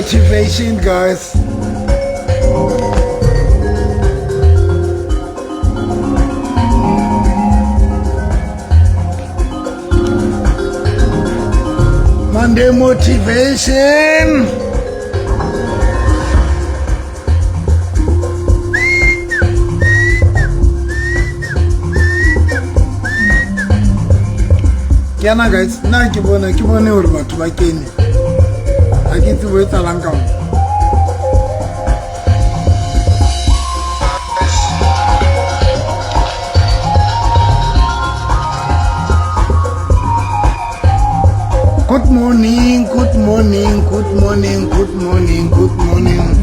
Motivation, guys. Monday Motivation. Kena guys, nna ke bona ke bone hore batho ba kene. Ha ke tsebe ho etsahalang ka mo. Good morning, good morning, good morning, good morning, good morning.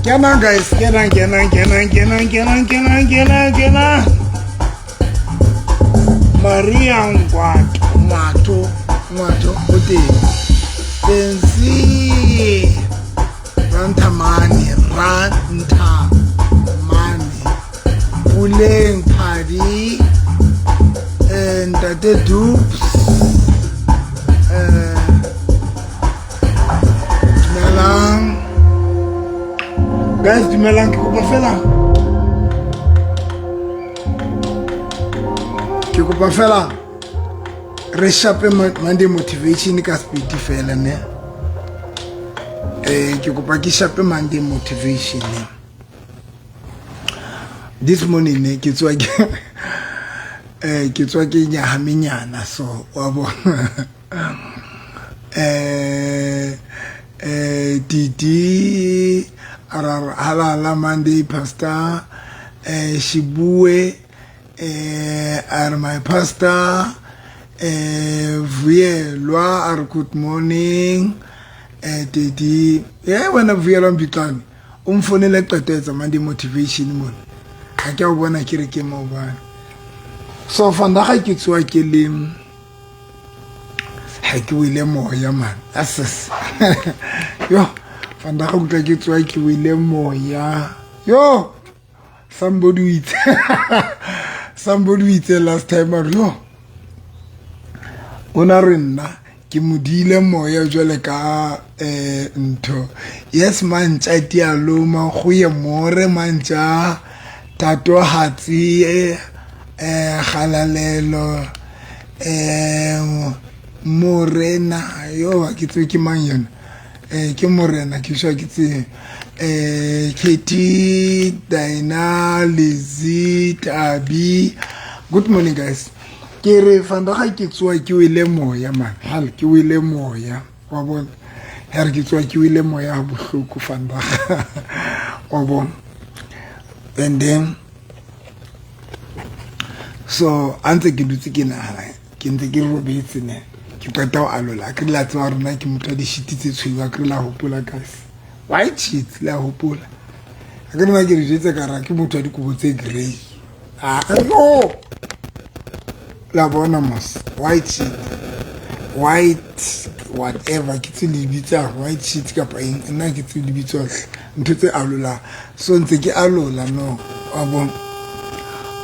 Kenang guys, kenang, kenang, kenang, kenang, kenang, kenang, kenang, kenang. Maria Ngwato, Ngwato, Ngwato, o teng. Benzi Ranthamane, Ranthamane. Puleng Phadi, Ntate Dupes. Dumelang. Guys, dumelang, ke kopa fela. Ke kopa fela re shape Monday Motivation ka speed fela ne. Ke kopa ke shape Monday Motivation ne. This morning ne ke tswa ke ke tswa ke nyahamenyana so wa bona. Didi halala Monday pastor, Shibue, are my pastor, Vuyelwa are good morning, Didi. Yeah, wena Vuyelwa Mbitlane o mfonele qeto etsa Monday Motivation mona. Ha ke a o bona ke re ke maobane. So vandag ke tswa ke le ha ke wele moya man. Ases. Yo, vandag utlwa ke tswa ke wele moya. Yo, somebody itse. Somebody itse last time a re yo. O na re nna ke modile moya jwale ka ntho. Yes mantša dialoma go ye more mantša tato hatsi galalelo morena yo ke tswe ke mang yona ke morena ke swa ke tse Katie Dina Lizzy Tabi. Good morning guys. Ke re vandag ke tswa ke wele moya man. Hal ke wele moya wa bona. Ha re ke tswa ke wele moya ha bohloko vandag. Wa bona. And then so a ntse ke dutse ke nahana ke ntse ke robetse ne ke qeta ho alola ke la tseba rona ke motho wa dishiti tse tshweu a ke la hopola guys white sheets la hopola a ke nna ke re jwetse ka ra ke motho wa dikobo tse grey ah no la bona mos white sheet white whatever ke tse le bitsa white sheet kapa eng nna ke tse le bitsa ntho tse alola so ntse ke alola no wa bona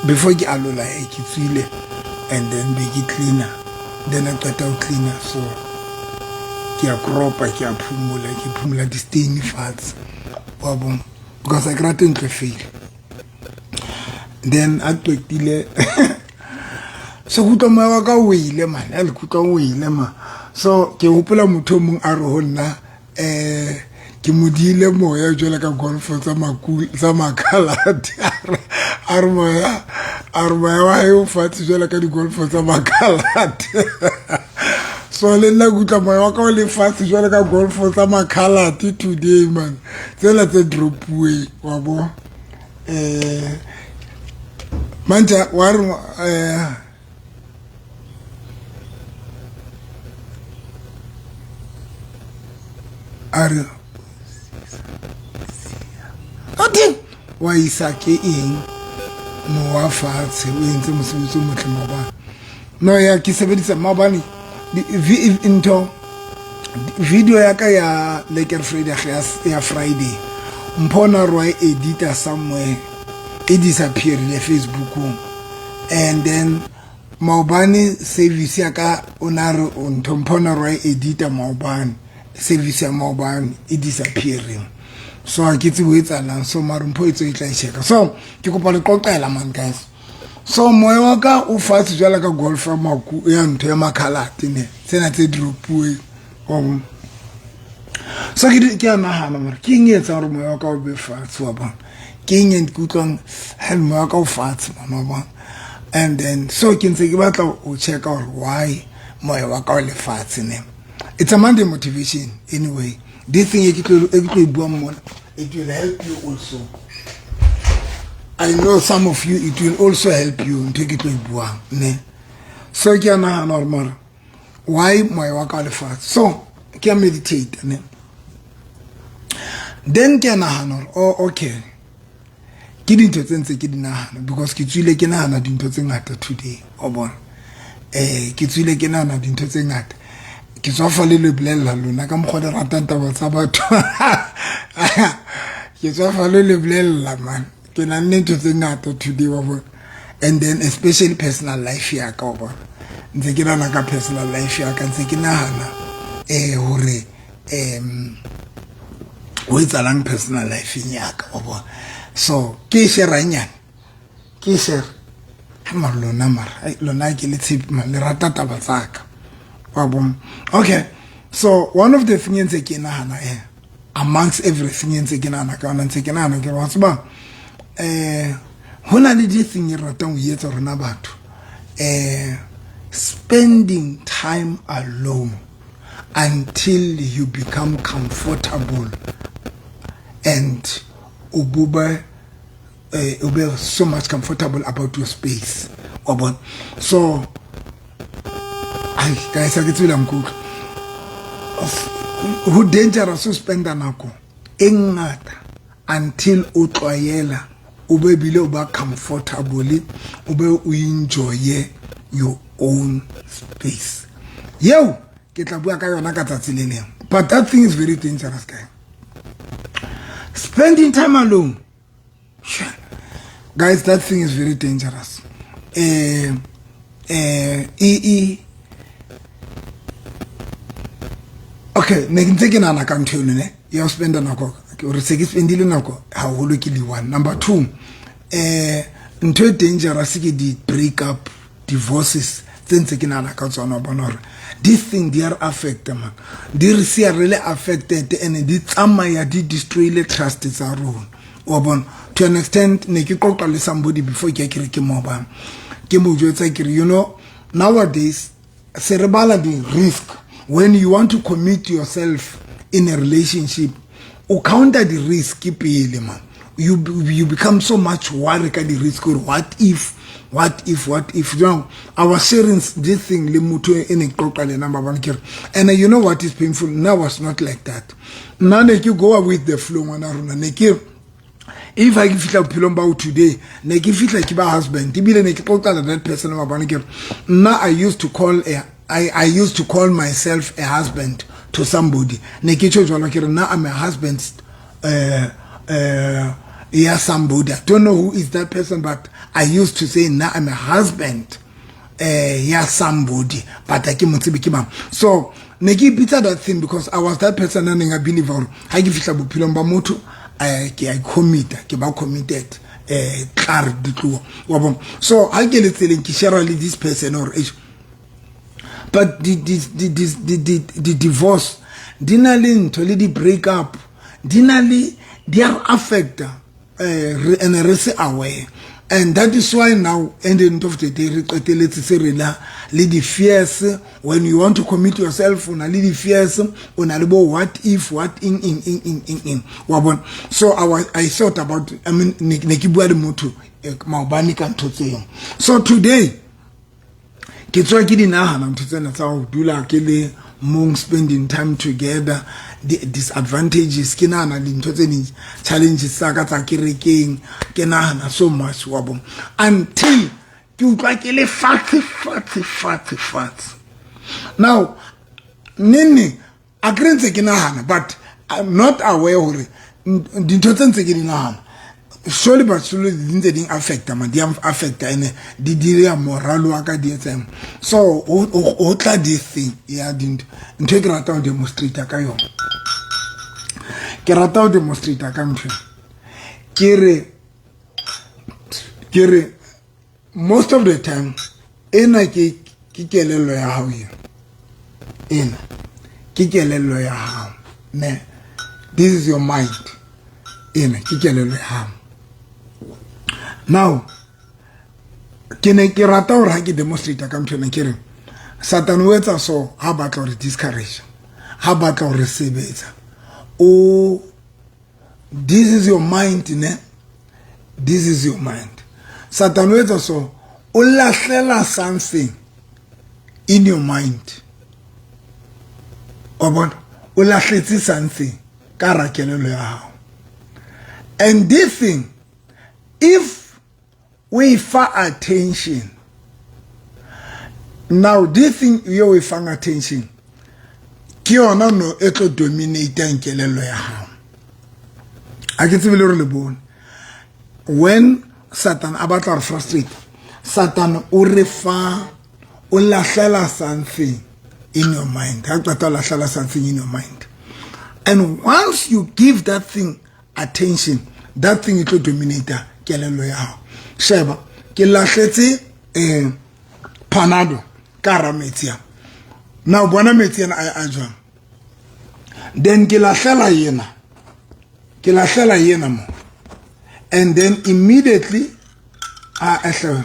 before ke alola e ke tswile and then be ke cleaner then a qeta ho cleaner so ke a kropa ke a phumola ke phumola di-stain fatshe wa bona because a ke rate ntlo fail then a qetile so ke utlwa moya wa ka o ile man a le kutlwa o ile ma so ke hopola motho o mong a re ho nna ke modile moya jwale ka golf tsa makul tsa makalate a re moya a re moya wa hae o fatshe jwale ka di-golf tsa makalate so le nna ke utlwa moya wa ka o le fatshe jwale ka golf tsa makalate today man tsela tse dropuweng wa bo manje wa re a re ati wa isa ke eng mowa fatshe o entse mosebetsi o motle maobane no ya ke sebedisa maobane ntho video ya ka ya Lekker Friday ya Friday mphona rwa edita somewhere. E disappearile Facebookong. And then maobane service ya ka, o na re o ntho mphona re wa e edita maobane, service ya maobane e disappearing. So ha ke tsebe ho etsahalang. So mare Mpho e tswe e tla e checka. So ke kopa le qoqela, man, guys. So moya wa ka o fatshe jwalo ka Golf ya maku ya ntho ya makhalate ne tsena tse dropuweng. Wa bona? So ke a nahana mare ke eng e etsang gore moya wa ka o be fatshe, wa bona? Ke eng e ke utlwang ha moya wa ka o fatshe, man, wa bona? And then so ke ntse ke batla ho checka gore why moya wa ka o le fatshe ne. It's a Monday motivation anyway. This thing e ke tlo e buang mona, it will help you also. I know some of you, it will also help you, ntho e ke tlo e buang ne. So ke a nahana gore mara why moya wa ka o le fatshe. So ke a meditate ne, then ke a nahana gore, oh, okay, ke dintho tse ntse ke di nahana because ke tswile ke nahana dintho tse ngata today, wa bona? Ke tswile ke nahana dintho tse ngata. Ke tswa fa le bolella lona ka mokgwa le ratang taba tsa batho. Ke tswa fa le bolella, man, ke na le ntho tse ngata today, wa bona? And then especially personal life ya ka, wa bona? Ntse ke nahana ka personal life ya ka, ntse ke nahana hore ho etsahalang personal life ya ka, wa bona? So ke e share nyane, ke e share mara lona, mara ai, lona ke le tshepe man, le rata taba tsa ka, wa bona? Okay, so one of the thing ntse ke nahana, amongst everything ntse ke nahana ka yona, ntse ke nahana ke re, wa tseba, ho na le di thing e re ratang ho etsa rona batho, spending time alone until you become comfortable and o bo o be so much comfortable about your space, wa bona? So ai guys, a ke tsebela nkutlwa ho dangerous ho spenda nako e ngata until o tlwaela, o be bile o ba comfortable, o be o enjoye your own space. Yeo ke tla bua ka yona ka tsatsi le leng, but that thing is very dangerous, guys, spending time alone. Sure. Guys, that thing is very dangerous. E e okay, ne ke ntse ke nahana ka ntho eno ne ya ho spenda nako, gore se ke spendile nako haholo ke le one. Number two, ntho e dangerous ke di break up, divorces tse ntse ke nahana ka tsona, bona hore this thing di are affect, man, di re siya re le affected and di tsamaya di destroyle trust tsa rona, wa bona? To an extent, ne ke qoqa le somebody before ke ya ke mobile, ke mo jwetsa ke re, you know, nowadays se re bala di-risk. When you want to commit yourself in a relationship, o counter di-risk pele, man. You become so much worry ka di-risk gore what if, what if, what if. You know, I was sharing this thing le motho e ne ke qoqa le ena maabane, ke re, and you know what is painful? Nna was not like that. Nna ne ke go with the flow, ngwana rona. Ne ke if I ke fihla bophelong ba today, ne ke fihla ke ba husband, ebile ne ke qoqa le that person maabane ke re, nna I used to call myself a husband to somebody. Ne ke tjho jwalo, ke re nna I'm a husband yeah, somebody. I don't know who is that person, but I used to say now I'm a husband yeah, somebody, but I ke mo tsebe ke mang. So ne ke ipitsa that thing because I was that person a neng a believe gore ha ke fihla bophelong ba motho, ke a commit, ke ba committed, tla re di tloa, wa bona? So ha ke le tseleng, ke share le this person or but the divorce di na le ntho le di break up di na le di a affecta and re se aware. And that is why now, at the end of the day, re qeteletse se re la le di-fears. When you want to commit yourself, o na le di-fears, o na le bo what if, what in in in in in in, wa bona? So I thought about, I mean, ne ke bua le motho maobane ka ntho tseo. So today ke tswa ke di nahana ntho tsena tsa ho dula ke le mong, spending time together, the disadvantages. Ke nahana dintho tse ding, challenges tsa ka tsa kerekeng. Ke nahana so much, wa bona, until ke utlwa ke le fatshe, fatshe, fatshe, fatshe. Now nene a kere ntse ke nahana, but I'm not aware hore dintho tse ntse ke di nahana. Surely but surely di ntse di affecta man, di affecta ene di dira moralo wa ka di etsang. So o tla this thing ya dintho, ntho e ke ratang ho demonstrate ka yona, ke rata ho demonstrate ka ntho ke re most of the time ena ke kelello ya hao, ena ke kelello ya hao ne. This is your mind, ena ke kelello ya hao. Now ke ne ke rata hore ha ke demonstrate ka ntho ena, ke re Satan o etsa so ha batla hore discourage, ha batla hore sebetsa o. This is your mind ne, this is your mind. Satan o etsa so, o lahlela something in your mind, wa bona, o lahletse something ka hara kelello ya hao. And this thing, if we fa attention now, this thing yo we fang attention ke yona no e tlo dominatang kelello ya hao. A ke tsebe le gore le bone when Satan a batla re frustrate, Satan o re fa, o lahlela something in your mind. Ha qeta o lahlela something in your mind, and once you give that thing attention, that thing e tlo dominate kelello ya hao. Sheba, ke lahletse Panado ka hara metsi a. Now bona metsi ana a jwang. Then ke lahlela yena, ke lahlela yena mo, and then immediately a ehle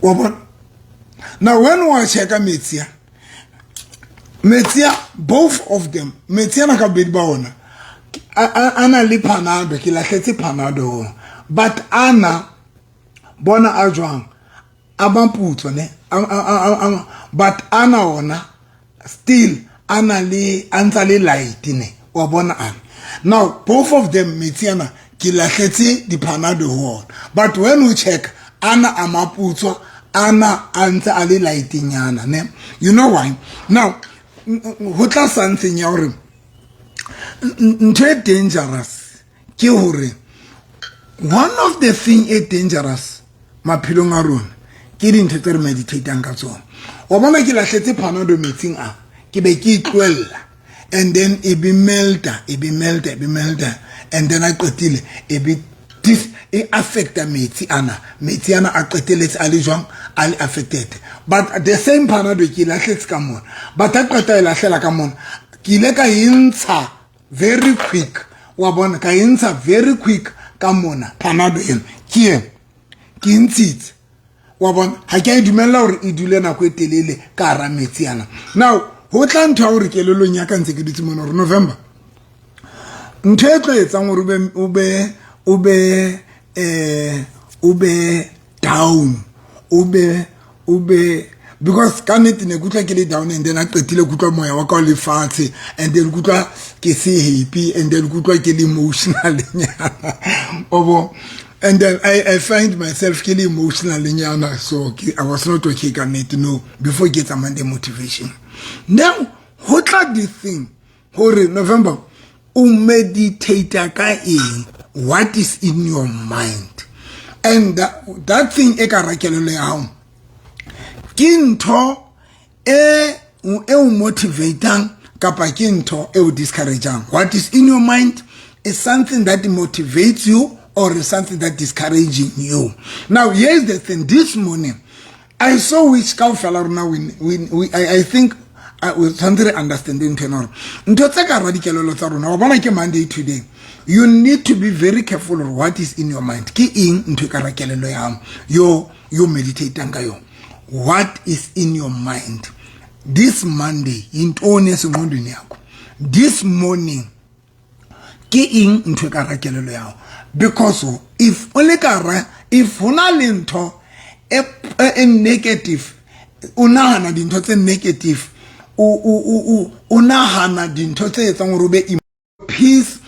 wa bona. Now when wa checka metsi a, metsi a, both of them, metsi ana ka bobedi ba ona a na le Panado, ke lahletse Panado, but ana bona a jwang? A maputswa ne, but ana ona still ana le a ntsa le light ne, wa bona ana. Now both of them, metsi ana ke lahletse di-Panado ho ona, but when we check, ana a maputswa, ana a ntse a le lightnyana ne. You know why? Now ho tla something ya hore ntho e dangerous ke hore one of the thing e dangerous maphelong a rona ke dintho tse re meditatang ka tsona. Wa bona, ke lahletse Panado metsing a, ke be ke e tlohella, and then e be melta, e be melta, e be melta, and then a qetile e be this e affecta metsi ana. Metsi ana a qeteletse a le jwang? A le affected. But the same Panado ke lahletse ka mona, but a qeta e lahlela ka mona, ke ile ka e ntsha very quick, wa bona, ka e ntsha very quick ka mona. Panado eno ke ena ke e ntshitse, wa bona, ha ke a e dumella hore e dule nako e telele ka hara metsi ana. Now ho tla ntho ya hore kelellong ya ka ntse ke dutse mona hore November, ntho e tlo etsang hore o be down, o be because ka nnete ne ke utlwa ke le down, and then a qetile ke utlwa moya wa ka o le fatshe, and then ke utlwa ke se happy, and then ke utlwa ke le emotional nyana obo, and then I find myself ke le emotional nyana. So I was not okay ka nnete no before ke etsa Monday motivation. Now ho tla this thing hore November, o meditate ka eng? What is in your mind? And that thing e ka ra kelello ya hao ke ntho e o motivatang kapa ke ntho e o discourageang. What is in your mind is something that motivates you or is something that discouraging you. Now here's the thing, this morning I saw which kaofela rona I think we tshwanetse re understand ntho ena gore ntho tse ka ra dikelelo tsa rona, wa bona, ke Monday today, you need to be very careful of what is in your mind. Ke eng ntho e ka ra kelello ya hao yo meditatang ka yona? What is in your mind this Monday? Yintoni esengqondweni yakho this morning? Ke eng ntho e ka ra kelello ya hao? Because if o le ka ra, if ho na le ntho e negative, o nahana dintho tse negative, o nahana dintho tse etsang hore o be peace.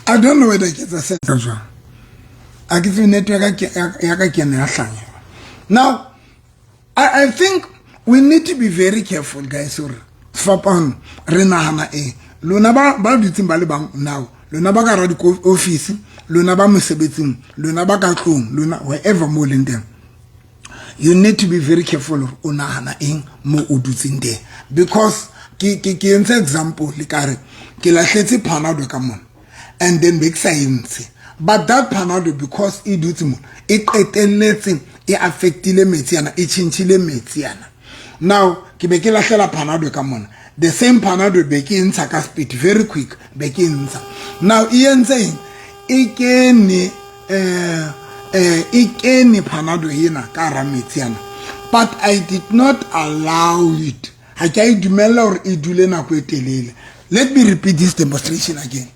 I don't know whether ke tsa sense jwang, a ke tsebe network ya ka ke ena ya hlanya. Now I think We need to be very careful, guys, hore sefapano re nahana eng. Lona ba ba dutseng ba le bang now, lona ba ka hara di-office, lona ba mosebetsing, lona ba ka tlong, lona wherever mo leng teng, you need to be very careful hore o nahana eng mo o dutseng teng. Because ke entse example ka re ke lahletse Panado ka mona, and then be ke sa e ntshe, but that Panado, because e dutse mona, e qetelletse e affectile metsi ana, e tjhentjhile metsi ana. Now ke be ke lahlela Panado ka mona, the same Panado be ke e ntsha ka speed, very quick be ke e ntsha. Now e entse eng? E kene e kene Panado ena ka hara metsi ana, but I did not allow it. Ha ke a e dumella hore e dule nako e telele. Let me repeat this demonstration again.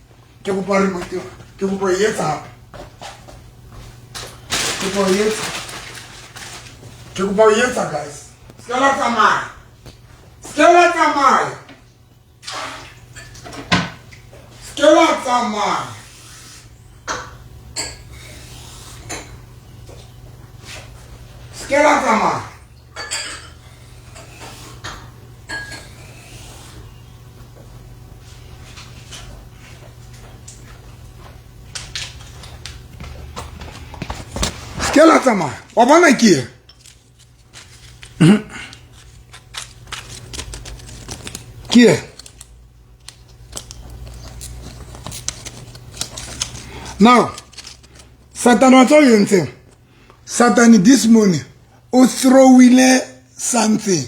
Ke kopa remote, ke kopa e etsa hape, ke kopa e etsa, ke kopa o etsa, guys. Se la tsamaya, se la tsamaya, se la tsamaya, se la tsamaya. Ke la tsamaya, wa bona ke e ke e. Now Satan wa tswa o entseng? Satan this morning o throwile something,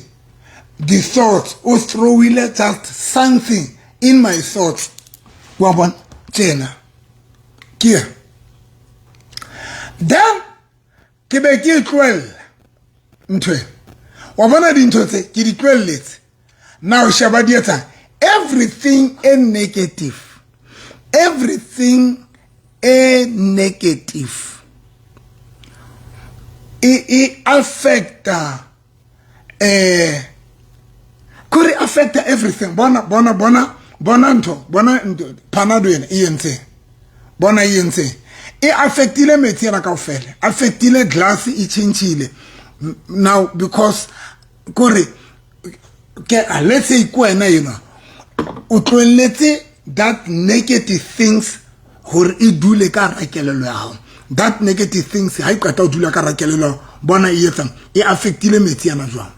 the thoughts, o throwile just something in my thoughts, wa bona tjena ke e. Then ke be ke e tlohella ntho e, wa bona dintho tse ke di tlohelletse. Now sheba di etsang. Everything e negative, everything e negative e affecta kore affecta everything. Bona, bona, bona, bona ntho, bona ntho Panado ena e entseng, bona e entseng. E affectile metsi ana kaofela, affectile glass, e tjhentjhile now, because kore ke, let's say ko wena enwa o tlohelletse that negative things hore e dule ka hara kelello ya hao. That negative things ha e qeta ho dula ka hara kelello ya hao, bona e etsang? E affectile metsi ana jwang?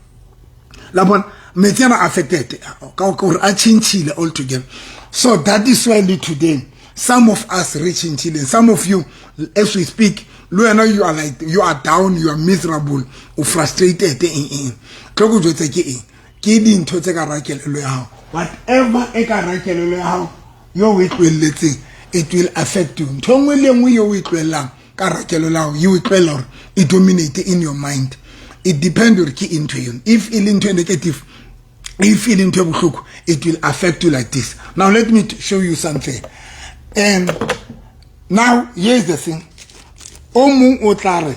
La bona metsi ana affected ka hore a tjhentjhile altogether. So that is why le today some of us re tjhentjhileng. Some of you, as we speak, le wena you are like, you are down, you are miserable, o frustrated, eng eng. Tlo ko jwetse ke eng? Ke dintho tse ka hara kelello ya hao. Whatever e ka hara kelello ya hao yo o e tlohelletseng, it will affect you. Ntho nngwe le nngwe yo o e tlohellang ka hara kelello ya hao, you e tlohella hore e dominate in your mind. It depend hore ke ntho eno. If e le ntho e negative, if e le ntho e bohloko, it will affect you like this. Now let me show you something. And now here's the thing. O mong o tla re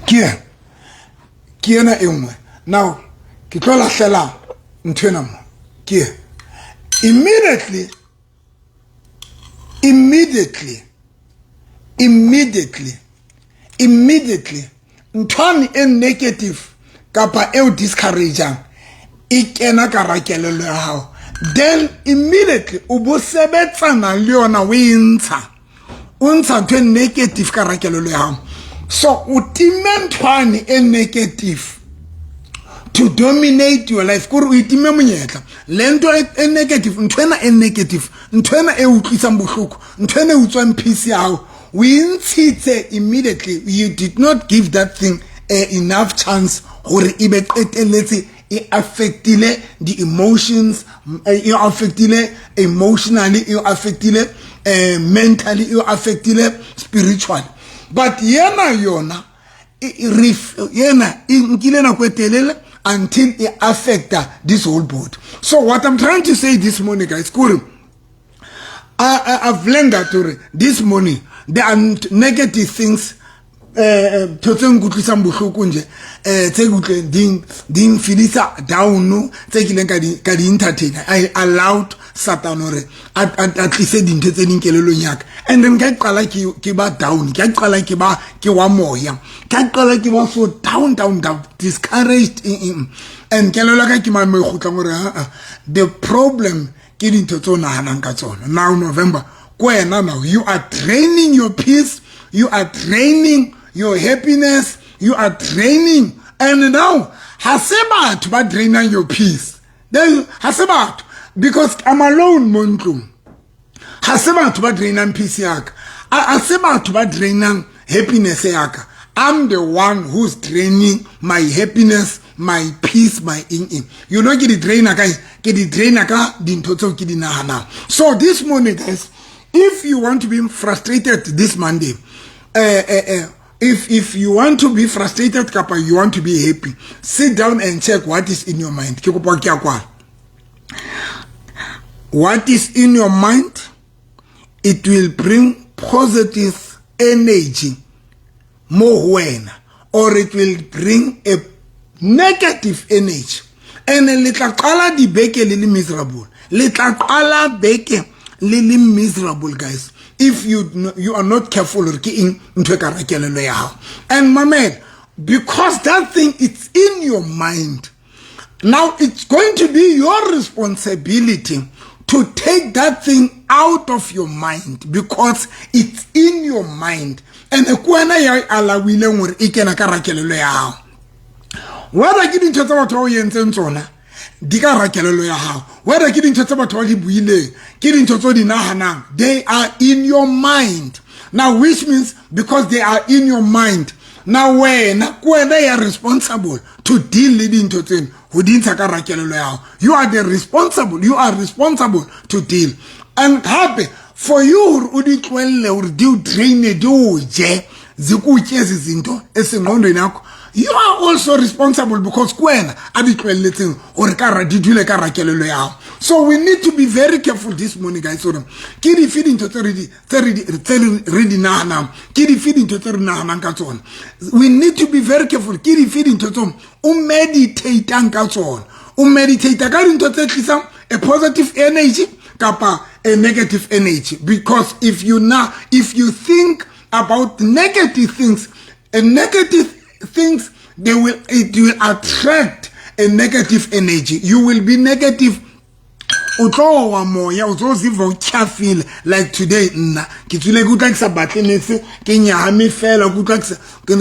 ke ke ena e nngwe. Now ke tlo lahlela ntho ena mo, ke immediately, immediately, immediately, immediately nthwane e negative kapa e o discourageang e kena ka hara kelello ya hao. Then immediately o bo sebetsana le yona, o e ntsha, o ntsha ntho e negative ka hara kelello ya hao. So o time nthwane e negative to dominate your life, kore o itime monyetla le ntho e negative, ntho ena e negative, ntho ena e utlwisang bohloko, ntho ena e utswang peace ya hao, o e ntshitse immediately. You did not give that thing enough chance gore e be qetelletse e affectile the emotions, e affectile emotionally, e affectile mentally, e affectile spiritually. But yena yona yena e nkile nako e telele until e affecta this whole body. So what I'm trying to say this morning, guys, kore I've learned that hore this morning there are negative things, ntho tse nkutlwisang bohloko nje, tse ke utlweng di nfeelisa down, tse kileng ka di entertain. I allowed Satane hore a tlise dintho tse ding kelellong ya ka. And then ka qala ke ba down, ke qala ke ba ke wa moya, ke qala ke ba so down, down, down, discouraged. And kelello ka ke mang mo e kgutlang hore the problem ke dintho tse o nahanang ka tsona. Now November, ko wena, now you are draining your peace, you are draining your happiness, you are draining. And now ha se batho ba drainang your peace, then ha se batho, because I'm alone mo ntlong. Ha se batho ba drainang peace ya ka, a se batho ba drainang happiness ya ka. I'm the one who's draining my happiness, my peace, my eng eng. Ke di draina ka, ke di draina ka dintho tseo ke di nahanang. So this morning, guys, if you want to be frustrated this Monday, if you want to be frustrated kapa you want to be happy, sit down and check what is in your mind. Ke kopa ke ya kwala. What is in your mind, it will bring positive energy mo ho wena or it will bring a negative energy. And le tla qala dibeke le le miserable, le tla qala beke le le miserable, guys, if you are not careful hore ke eng ntho e ka ra kelello ya hao. And mamela, because that thing, it's in your mind now, it's going to be your responsibility to take that thing out of your mind, because it's in your mind and ke wena ya allowileng hore e kena ka ra kelello ya hao. Whether ke dintho tsa batho ba o entseng tsona, di ka ra kelello ya hao. Whether ke dintho tse batho ba di buileng, ke dintho tse o di nahanang, they are in your mind now, which means because they are in your mind now, wena ke wena ya responsible to deal le dintho tseno, ho di ntsha ka ra kelello ya hao. You are the responsible, you are responsible to deal. And hape for you hore o di tlohelle hore di o draine, di o je, zikutye ezi zinto esengqondweni yakho, you are also responsible, because ke wena a di tlohelletseng hore ka ra di dule ka ra kelello ya hao. So we need to be very careful this morning, guys, hore ke dife dintho tse re di nahanang, ke dife dintho tse re nahanang ka tsona. We need to be very careful ke dife dintho tseo o meditatang ka tsona. O meditate ka dintho tse tlisang a positive energy kapa a negative energy, because if you think about negative things, a negative things, they will it will attract a negative energy. You will be negative, o tlo wa moya, o tlo ziva utyhafile. Like today, nna ke tswile ke utlwa ke sa batle nese, ke nyahame fela, ke utlwa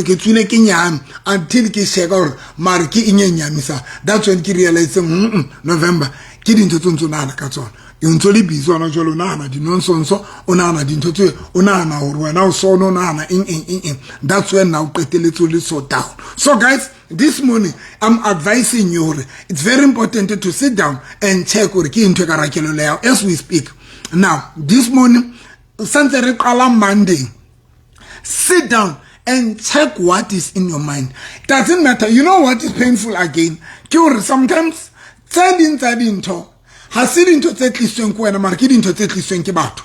ke tswile ke nyahame until ke checka gore mare ke eng e nyamisa. That's when ke realize, November, ke dintho tse ntse o nahana ka tsona. O ntse o le busy hona jwale, o nahana di-nonsense, o nahana dintho tse, o nahana hore wena o sono, o nahana eng eng eng eng. That's when now o qetelletse o le so down. So guys, this morning I'm advising you hore it's very important to sit down and check hore ke ntho e ka ra kelello ya hao as we speak now. This morning, santse re qala Monday, sit down and check what is in your mind. Doesn't matter. You know what is painful again ke hore sometimes tse ding tsa dintho ha se dintho tse tlisitsweng ke wena, mara ke dintho tse tlisitsweng ke batho,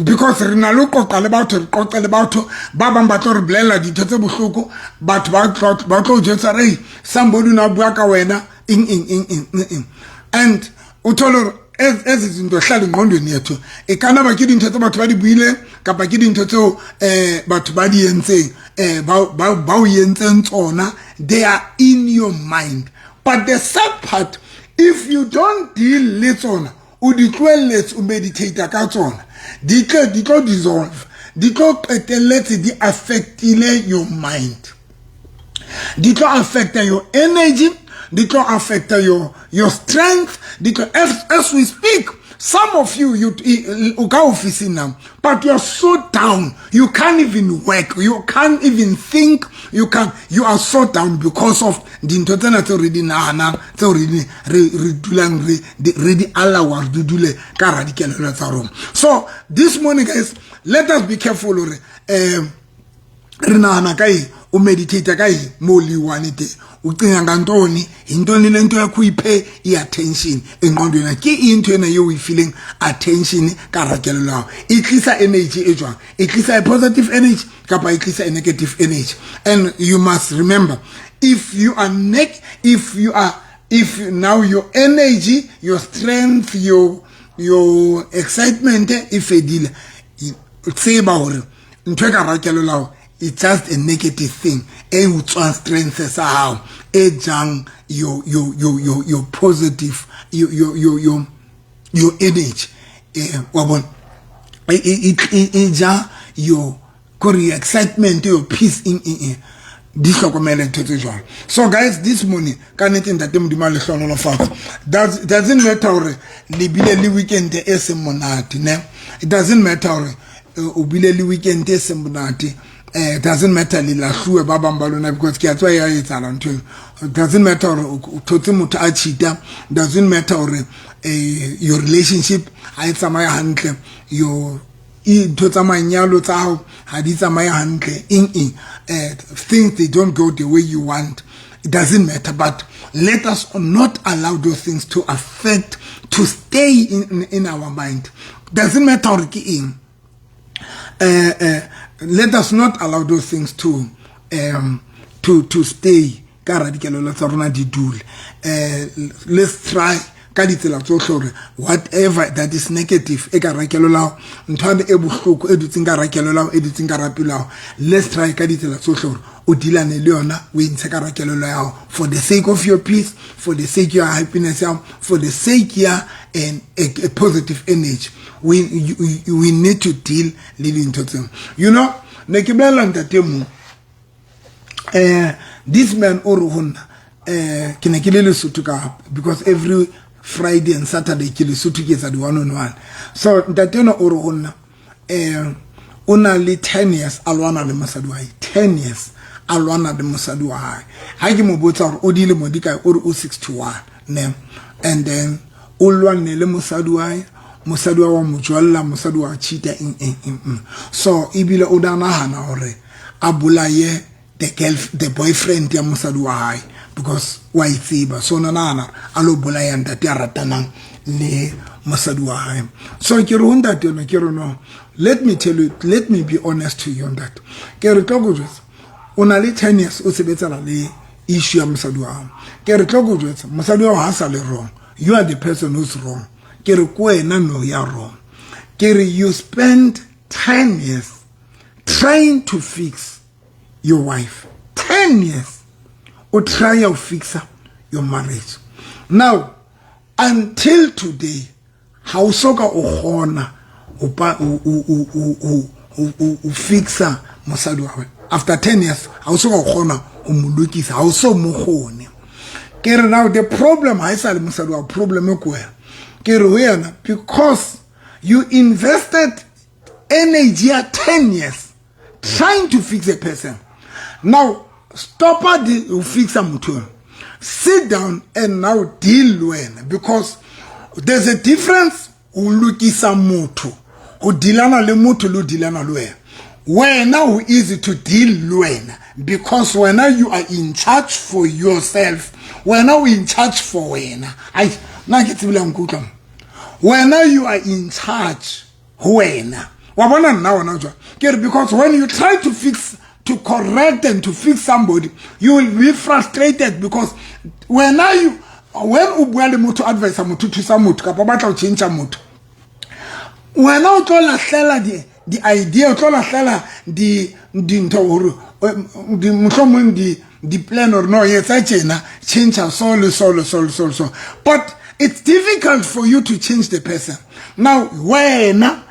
because re na le ho qoqa le batho, re qoqe le batho ba bang, ba tlo re bolella dintho tse bohloko. Batho ba tlo o jwetsa re somebody o ne a bua ka wena, eng eng eng eng eng eng. And o thole hore ezi zinto hlala engqondweni yethu. E ka nna ba ke dintho tse batho ba di buileng kapa ke dintho tseo batho ba di entseng, ba o entseng tsona. They are in your mind. But the sad part, if you don't deal le tsona, o di tlohelletse, o meditate ka tsona, di tlo dissolve, di tlo qetelletse di affectile your mind, di tlo affecta your energy, di tlo affecta your strength, di tlo as we speak, some of you, you o ka office now, but you are so down, you can't even work, you can't even think, you are so down because of dintho tsena tseo re di nahanang, tseo re dulang re di allowa re di dule ka hara dikelello tsa rona. So this morning, guys, let us be careful hore re nahana ka eng, o meditate ka eng mo le one teng, ucinga ngantoni, yintoni le nto yakho uyiphe i-attention engqondweni, ke into ena eo o e fileng attention ka hara kelello ya hao, e tlisa energy e jwang, e tlisa a positive energy kapa e tlisa a negative energy. And you must remember, if you are if you are if now your energy, your strength, your Your excitement e fedile, tseba hore ntho e ka rakelelao, it's just a negative thing e utswang strength sa hao, e jang your positive, your energy. Wa bona, e ja your, kore, your excitement, your peace in di hlokomele ntho tse jwalo. So guys, this morning, ka nnete, ntate Modimo a le hlohonolofatse. Doesn't matter hore le bile le weekend e seng monate, ne? It doesn't matter hore o bile le weekend e seng monate. Doesn't matter le lahluwe ba bang ba lona, because ke a tswa ya etsahala ntho eo. It doesn't matter hore o thotse motho a cheata. Doesn't matter hore your relationship ha e tsamaye hantle, your ntho tsa manyalo tsa hao ha di tsamaye hantle, eng eng, things, they don't go the way you want. It doesn't matter, but let us not allow those things to affect, to stay in our mind. Doesn't matter hore ke eng. Let us not allow those things to stay ka hara dikelello tsa rona, di dule. Let's try ka ditsela tsohle hore whatever that is negative e ka rakelelao, ntho e bohloko e dutseng ka rakelelao, e dutseng ka rapelao, let's try ka ditsela tsohle hore o dealane le yona, o e ntshe ka rakelelo ya hao, for the sake of your peace, for the sake ya happiness ya hao, for the sake ya a positive energy. We need to deal le dintho tseo. Ne ke bolela ntate mong, this man o re ho nna, ke ne ke le Lesotho ka, because every Friday and Saturday ke Lesotho, ke etsa di one on one. So ntate ena o re ho nna, o na le 10 years a lwana le mosadi wa hae, 10 years a lwana le mosadi wa hae. Ha ke mo botsa hore o dilemo di kae, o re o 61, ne? And then o lwanne le mosadi wa hae, mosadi wa mo jwalla, mosadi wa cheata, eng eng eng eng. So ebile o da nahana hore a bolaye the girl, the boyfriend ya mosadi wa hae, because wa itseba. So na nahana a lo bolaya ntate a ratanang le mosadi wa hae. So ke re ho ntate ena, ke re, "No, let me tell you, let me be honest to you, ntate." Ke re, "Tlo ko jwetsa, o na le 10 years o sebetsana le issue ya mosadi wa hao." Ke re, "Tlo ko jwetsa, mosadi wa hao ha sa le wrong. You are the person who's wrong." Ke re, "Ko wena no ya wrong." Ke re, "You spend 10 years trying to fix your wife, 10 years o try to fix your marriage. Now until today ha o soka o kgona o fixa mosadi wa hao. After 10 years ha o soka o kgona ho mo lokisa, ha o so mo kgone." Ke re, "Now the problem ha e sa le mosadi wa, problem e ko wena." Ke re ho yena, "Because you invested energy ya 10 years trying to fix a person. Now stop the ho fixa motho eno. Sit down and now deal le wena, because there's a difference ho lokisa motho, ho dealana le motho, le ho dealana le wena. Wena ho easy to deal le wena, because wena you are in charge for yourself. Wena o in charge for wena." Ai, nna ke tsebile nkutlwa. Wena you are in charge ho wena, wa bona nna wona jwa. Ke re, "Because when you try to fix, to correct and to fix somebody, you will be frustrated, because wena you, when o bua le motho, advise motho, thusa motho, kapa o batla ho change motho, wena o tlo lahlela di idea, o tlo lahlela di dintho hore di mohlomong di plan or no, etsa tjena, change so le so le so le so le so, but it's difficult for you to change the person. Now wena,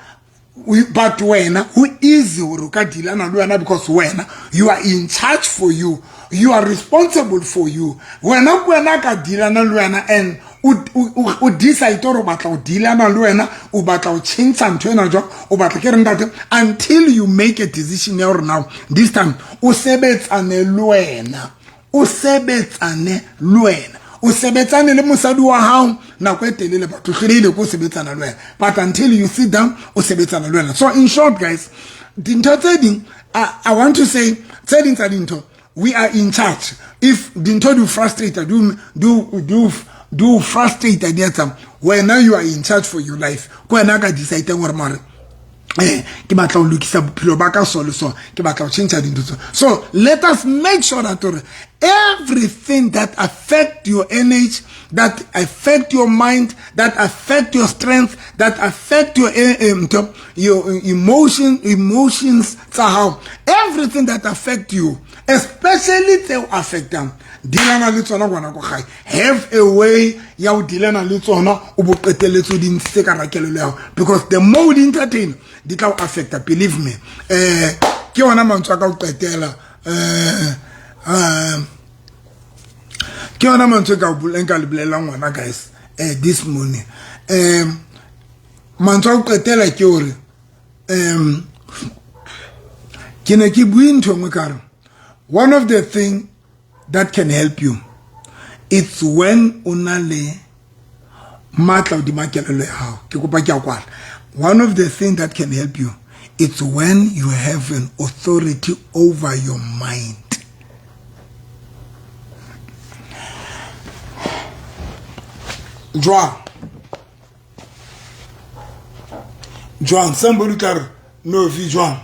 but wena ho easy hore o ka dealana le wena, because wena you are in charge for you, you are responsible for you. Wena ke wena ka dealana le wena and o decide hore o batla ho dealana le wena, o batla ho change ntho ena jwang, o batla." Ke re, "Ntate, until you make a decision ya hore now this time o sebetsane le wena, o sebetsane le wena, o sebetsane le mosadi wa hao nako e telele, batho hlolehile ko sebetsana le wena, but until you sit down o sebetsana le wena." So in short, guys, dintho tse ding, I want to say, tse ding tsa dintho, we are in charge. If dintho di frustrate, do frustrate, di etsa, wena you are in charge for your life. Ko wena ka decide gore mare Ke batla ho lokisa bophelo ba ka so le so, ke batla ho tjhentjha dintho tso. So let us make sure that hore everything that affect your energy, that affect your mind, that affect your strength, that affect your your emotions tsa hao, everything that affect you, especially tseo affectang, dealana le tsona ngwana ko gae. Have a way ya ho dealana le tsona, o bo qetelletse o di ntshitse ka hara kelello ya hao, because the more o di entertain, di tla o affecta, believe me. Ke yona mantswe a ka ho qetela, ke yona mantswe ka nka le bolellang ngwana guys this morning. Mantswe a ho qetela ke hore ke ne ke bue ntho e nngwe ka re one of the thing that can help you, it's when o na le matla hodima kelello ya hao. Ke kopa ke a kwala. One of the thing that can help you, it's when you have an authority over your mind. Jwang? Jwang? Somebody tla re no fi jwang?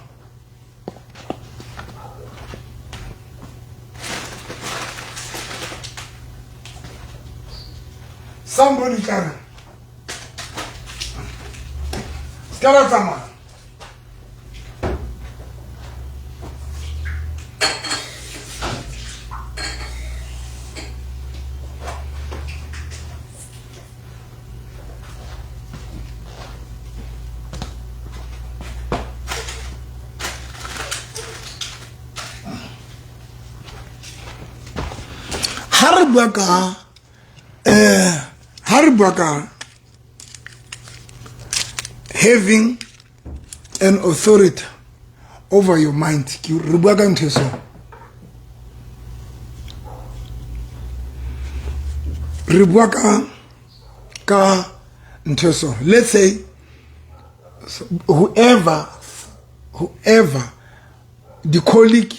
Somebody tla re se ka la tsamaya. Ha re bua ka ha re bua ka having an authority over your mind, ke re bua ka ntho e so re bua ka ntho e so. Let's say whoever the colleague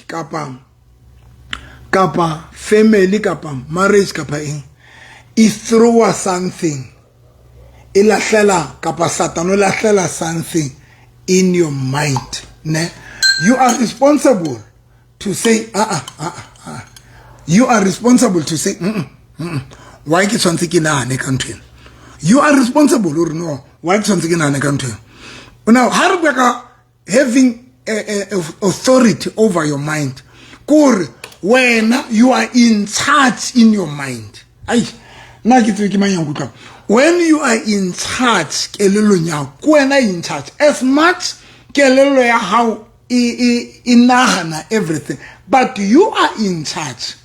kapa family kapa marriage kapa eng e throwa something, e lahlela kapa Satan o lahlela something in your mind, ne? You are responsible to say ah ah ah ah. You are responsible to say why ke tshwantse ke nahane ka ntho ena? You are responsible hore no, why ke tshwantse ke nahane ka ntho ena? Now ha re bua ka having a authority over your mind, kore wena you are in charge in your mind. Ai, nna ke tsebe ke mang ya nkutlwang. When you are in charge kelellong ya hao, ke wena in charge. As much kelello ya hao e nahana everything, but you are in charge.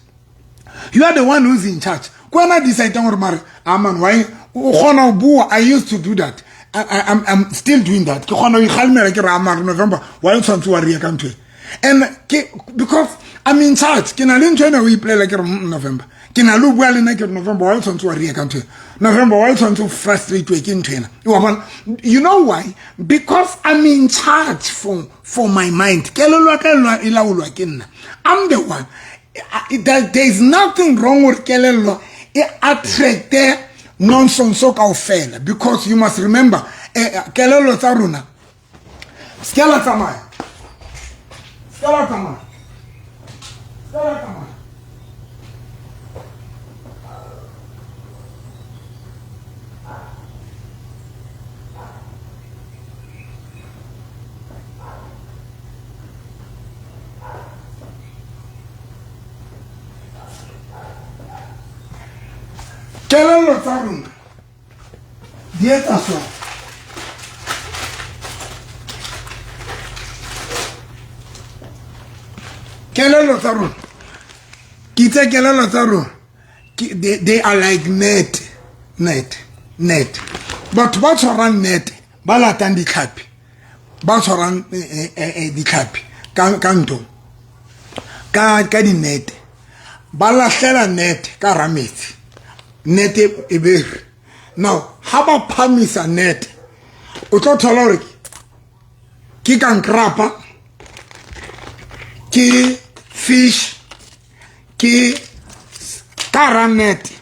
You are the one who's in charge. Ke wena decide hore mare, ah man, why o kgona ho bua? I used to do that. I'm still doing that. Ke kgona ho ikgalemela ke re, ah mare November, why o tshwantse wa ria ka ntho e? And ke because I'm in charge. Ke na le ntho ena o ipolela ke re, November. Ke na le ho bua le nna ke re, November, why o tshwantse wa ria ka ntho ena? November, why o tshwantse o frustrate ke ntho ena? Wa bona? You know why? Because I'm in charge for my mind. Kelello ya ka e laolwa ke nna. I'm the one. There is nothing wrong with kelello e attracte nonsense kaofela, because you must remember, kelello tsa rona se la tsamaya, se la tsamaya, se la tsamaya. Kelello tsa rona di etsa so. Kelello tsa rona, ke itse kelello tsa rona, they are like net, net, net. Batho ba tshwarang net, ba latang ditlhapi, ba tshwarang ditlhapi ka ntho, ka di-net, ba lahlela net ka hara metsi, net e be re. Now ha ba phamisa net, o tlo thola hore ke kankrapa, ke fish, ke ka hara net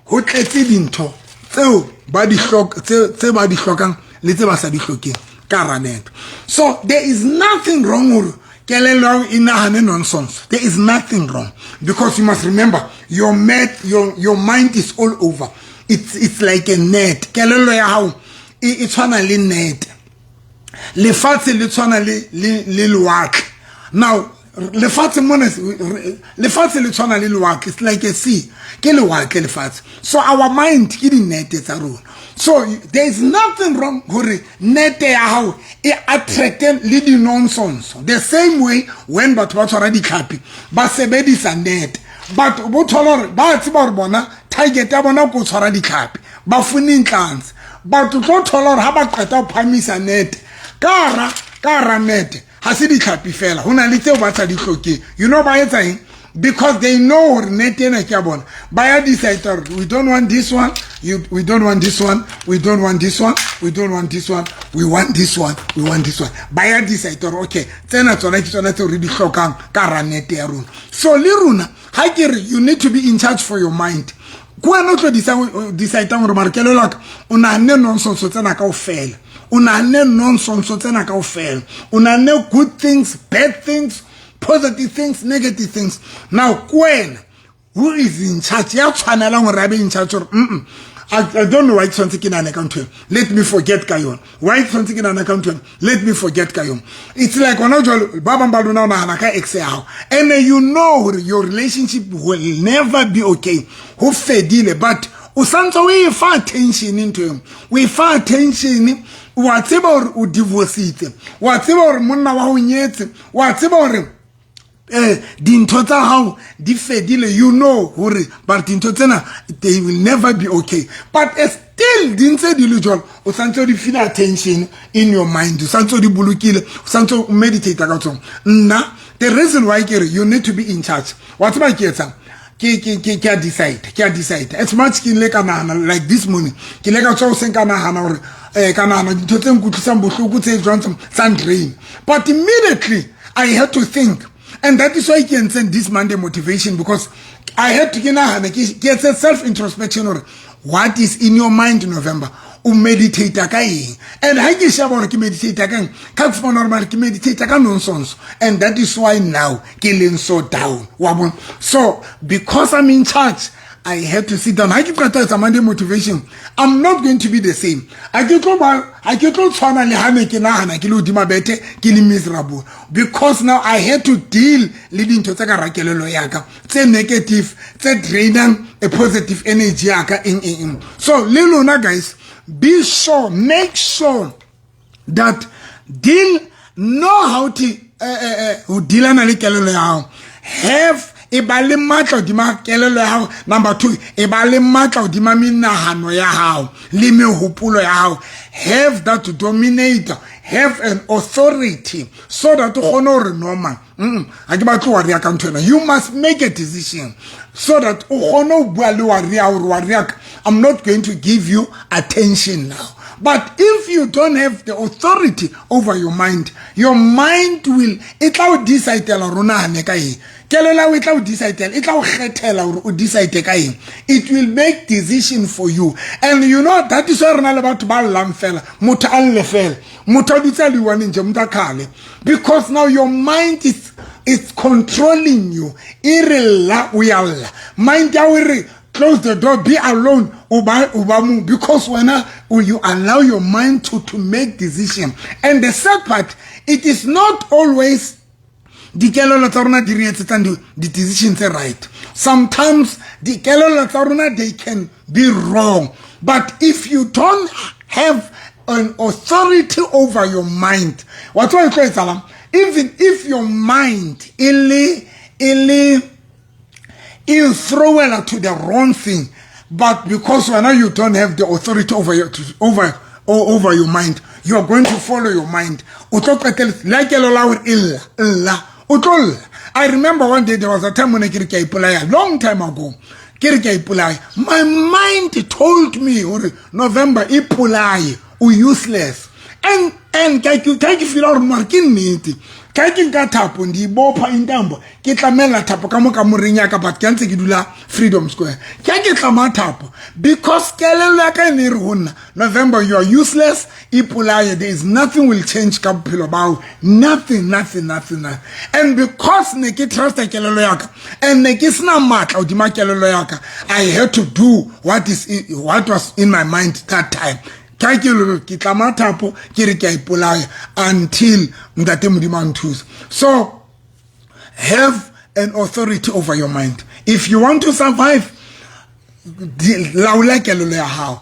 ho tletse dintho tseo ba di tse ba di hlokang le tse ba sa di hlokeng. Ka hara net. So there is nothing wrong gore kelello e nahane nonsense. There is nothing wrong, because you must remember your mind is all over. It's like a net. Kelello ya hao e tshwana le net. Lefatshe le tshwana le lewatle. Now lefatshe mona, lefatshe le tshwana le lewatle. It's like a sea, ke lewatle lefatshe. So our mind ke dinete tsa rona. So there is nothing wrong gore nete ya hao e attracte le di-nonsense, the same way when batho ba tshwara ditlhapi ba sebedisa net. But bo thola gore ba tseba gore bona target ya bona ko tshwara ditlhapi, ba fune ntlantse. But o tlo thola gore ha ba qeta ho phamisa net, ka hara net ha se ditlhapi fela, ho na le tseo ba sa di hlokeng. You know ba etsa eng? Because they know gore net ena ke ya bona, ba ya decide gore we don't want this one, we don't want this one, we don't want this one, we don't want this one, we want this one, we want this one. Ba ya decide gore okay, tsena tsona ke tsona tseo re di hlokang ka hara net ya rona. So le rona ha ke re you need to be in charge for your mind, ke wena o tlo decidang gore mare kelelo ka o nahanne nonsense tsena kaofela, o nahanne nonsense tsena kaofela, o nahanne good things, bad things, positive things, negative things. Now ke wena who is in charge, ya tshwanelang gore a be in charge gore I don't know why ke tshwanetse ke nahane ka ntho eno, let me forget ka yona. Why ke tshwanetse ke nahane ka ntho eno? Let me forget ka yona. It's like gona jwalo ba bang ba lona o nahana ka ex ya hao, and you know gore your relationship will never be okay, ho fedile, but o santse o e fa attention ntho eo, o e fa attention. Wa tseba gore o divorcitse, wa tseba gore monna wa ho nyetse, wa tseba gore dintho tsa hao di fedile. You know hore but dintho tsena, they will never be okay, but still di ntse di le jwalo, o santse o di feel attention in your mind, o santse o di bolokile, o santse o meditate ka tsona. Nna the reason why ke re you need to be in charge, wa tseba ke etsang? Ke a decide, ke a decide. As much ke ile ka nahana, like this morning ke ile ka tswa hoseng ka nahana hore ka nahana dintho tse nkutlwisang bohloko, tse jwang tsa drain, but immediately I had to think, and that is why ke entseng this Monday motivation, because I had to ke nahane, ke etse self introspection hore what is in your mind, November, o meditate ka eng? And ha ke sheba hore ke meditate ka eng, ka fumana hore mare ke meditate ka nonsense, and that is why now ke leng so down, wa bona. So because I'm in charge, I had to sit down. Ha ke qeta etsa Monday motivation, I'm not going to be the same. Ha ke tlo tshwana le ha ne ke nahana ke le hodima bethe ke le miserable, because now I had to deal le dintho tse ka rakelelo ya ka tse negative, tse drainang a positive energy ya ka, eng eng eng. So le lona guys, be sure, make sure that deal know how to ho dealana le kelello ya hao. Have e ba le matla hodima kelello ya hao. Number two, e ba le matla hodima menahano ya hao le mehopolo ya hao. Have that to dominate, have an authority, so that o kgone hore normal ha ke batle wa rea ka ntho ena. You must make a decision so that o kgone ho bua le wa rea hore wa rea, I'm not going to give you attention now. But if you don't have the authority over your mind, your mind will e tla o decidela gore o nahane ka eng. Kelello e tla o decidela, e tla o kgethela gore o decide ka eng. It will make decision for you. And you know that is why re na le batho ba llang fela, motho a lle fela, motho a dutse a le one nje, motho a khale, because now your mind is controlling you. E re lla, o ya lla. Mind ya o re close the door, be alone, o ba mo, because wena you allow your mind to make decision. And the sad part, it is not always dikelello tsa rona di re etsetsang di-decision tse right. Sometimes dikelello tsa rona, they can be wrong. But if you don't have an authority over your mind, wa tseba e tlo etsahalang? Even if your mind e le e throwela to the wrong thing, but because wena you don't have the authority over your mind, you are going to follow your mind. O tlo qetella le kelello la hore e lla lla, o tlo lla. I remember one day, there was a time when ke re ke a ipolaya, long time ago, ke re ke a ipolaya. My mind told me hore November, ipolaye, o useless. And ka ke feel gore mare ke nnete. Ka ke nka thapo, ndiyibopha intambo, ke tlamella thapo ka mo kamoreng ya ka, but ke ntse ke dula Freedom Square. Ke ke tlama thapo because kelello ya ka e ne e re ho nna, "November, you are useless, ipolaye. There is nothing will change ka bophelo bao, nothing, nothing, nothing, nothing." And because ne ke trusta kelello ya ka and ne ke sena matla hodima kelello ya ka, I had to do what was in my mind that time. Ka ke le ke tlama thapo, ke re ke a ipolaya until Ntate Modimo a nthusa. So have an authority over your mind. If you want to survive, laola kelello ya hao.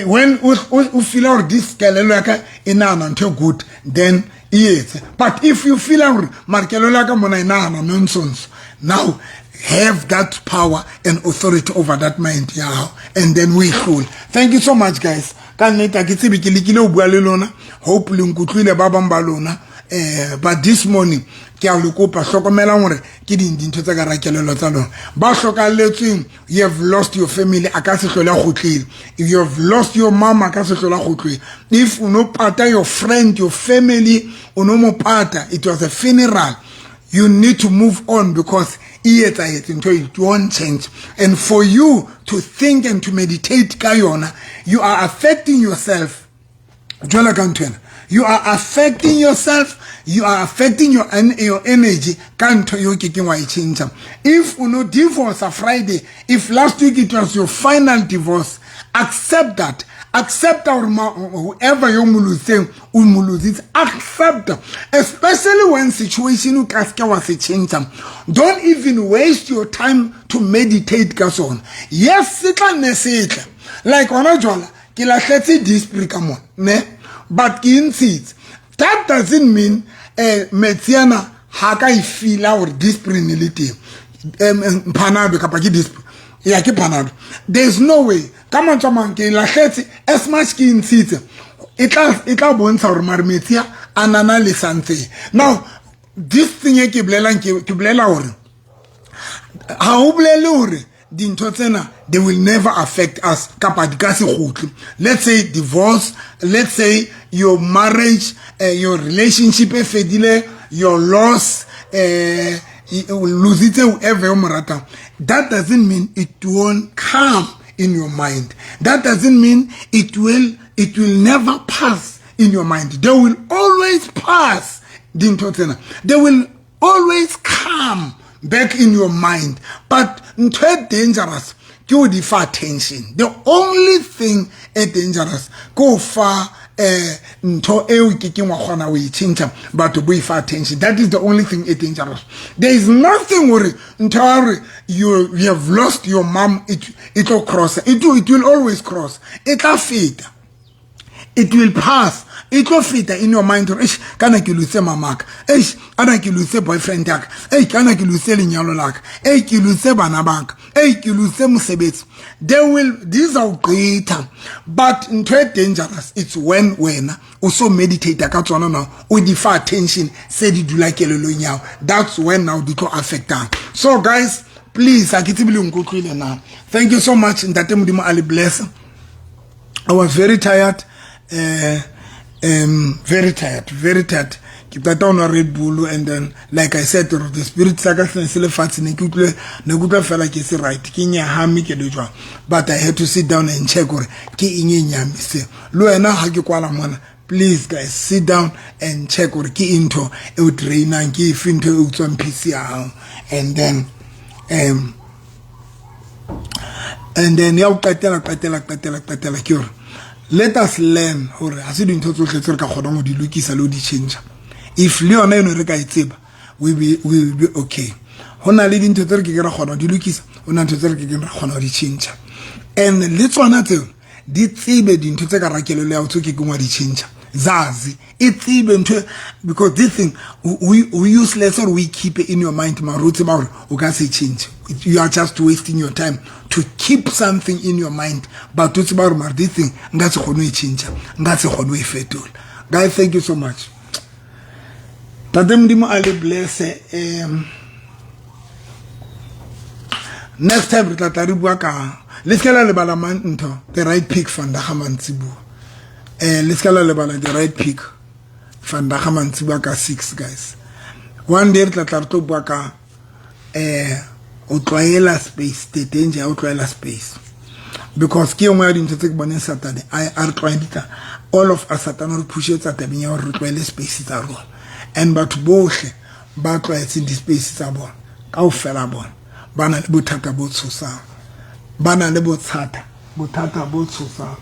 When o feel gore this kelello ya ka e nahana ntho e good, then e etse. But if you feel gore mare kelello ya ka mona e nahana nonsense, now have that power and authority over that mind ya hao and then we hlole. Thank you so much, guys. Ka nnete ha ke tsebe, ke lekile ho bua le lona, hope le nkutlwile ba bang ba lona. But this morning ke a le kopa, hlokomelang hore ke ding dintho tse ka ra kelello tsa lona. Ba hlokalletsweng, you have lost your family, a ka se hlole a kgutlile. If you have lost your mom, a ka se hlole a kgutlile. If o no pata your friend, your family, o no mo pata, it was a funeral, you need to move on because e etsahetse ntho, it won't change. And for you to think and to meditate ka yona, you are affecting yourself. Jwalo ka ntho ena, you are affecting yourself, you are affecting your energy ka ntho eo ke keng wa e change. If o no divorce a Friday, if last week it was your final divorce, accept that. Accept gore whoever yo mo lositseng, o mo lositse. Accept, especially when situation o ka seke wa se change. Don't even waste your time to meditate ka sona. Yes, se tla nne se tla. Like hona jwala ke lahletse Dispri ka mona ne, but ke ntshitse. That doesn't mean metsi ana ha ka e feela gore Dispri ne le teng, Panado kapa ke Dispri ya ke Panado. There's no way. Ka mantswe a mang, ke lahletse, as much ke ntshitse, e tla bontsha gore mare metsi a nana le something. Now this thing e ke bolelang, ke bolela gore ha o bolele hore dintho tsena, they will never affect us kapa di ka se kgutle. Let's say divorce, let's say your marriage, your relationship e fedile, your loss, lositse whoever o mo ratang, that doesn't mean it won't come in your mind. That doesn't mean it will never pass in your mind. They will always pass. Dintho tsena, they will always come back in your mind. But ntho e dangerous ke o di fa attention. The only thing e dangerous ke o fa ntho eo ke keng wa kgona ho e tjhentjha, batho bo e fa attention. That is the only thing e dangerous. There is nothing hore ntho ya hore you have lost your mom, it tlo cross. It will always cross. E tla feta, it will pass, e tlo feta in your mind gore eish, kana ke lose mamaka, eish, kana ke lose boyfriend yaka, ei, kana ke lose lenyalo laka, ei, ke lose bana baka, ei, ke lose mosebetsi. They will, dizawugqitha. But ntho e dangerous, it's when wena o so meditate ka tsona now, o di fa attention, se di dula kelelong yago. That's when now di tlo affectang. So guys, please, a ke tsebe le nkutlwile na. Thank you so much. Ntate Modimo a le bless. I was very tired, very tired, very tired. Ke qeta ho nwa Red Bull and then, like I said, the spirit sa ka se ne se le fatshe. Ne ke utlwe, ne ke utlwa fela ke se right, ke nyahame, ke le jwang. But I had to sit down and check gore ke eng e nyamiseng. Le wena, ha ke kwala mona, please guys, sit down and check gore ke ntho e o drainang, ke efe ntho e utswang peace ya hao. And then ya ho qetela, qetela, qetela, qetela, ke hore let us learn hore ha se dintho tsohle tse re ka kgonang ho di lokisa le ho di change. If le yona eno re ka e tseba, we will be okay. Ho na le dintho tse re ke ke ra kgona ho di lokisa, ho na ntho tse re ke keng ra kgona ho di change. And le tsona tseo di tsebe, dintho tse ka rakelelo ya ho tseo ke keng wa di change, zazi e tsebe ntho, because this thing we useless or we keep it in your mind mare o tseba hore o ka se change. You are just wasting your time to keep something in your mind, but o tseba hore mare this thing nka se kgone ho e change, nka se kgone ho e fetola. Guys, thank you so much. Tate Modimo a le bless. Next time re tla tla re bua ka, le se la lebala man ntho, the right pick, vandag mantsiboa. Le se la lebala the right pick, vandag mantsiboa ka 6, guys. One day re tla tla re tlo bua ka o tlwaela space, the danger ya o tlwaela space, because ke engwe ya dintho tse ke boneng Satane a re tlwaeditsa all of us. Satane re pushetsa tabeng ya hore re tlwaele space tsa rona, and batho bohle ba tlwaetseng di-space tsa bona kaofela bona ba na le bothata bo tshosang, ba na le bothata bo tshosang.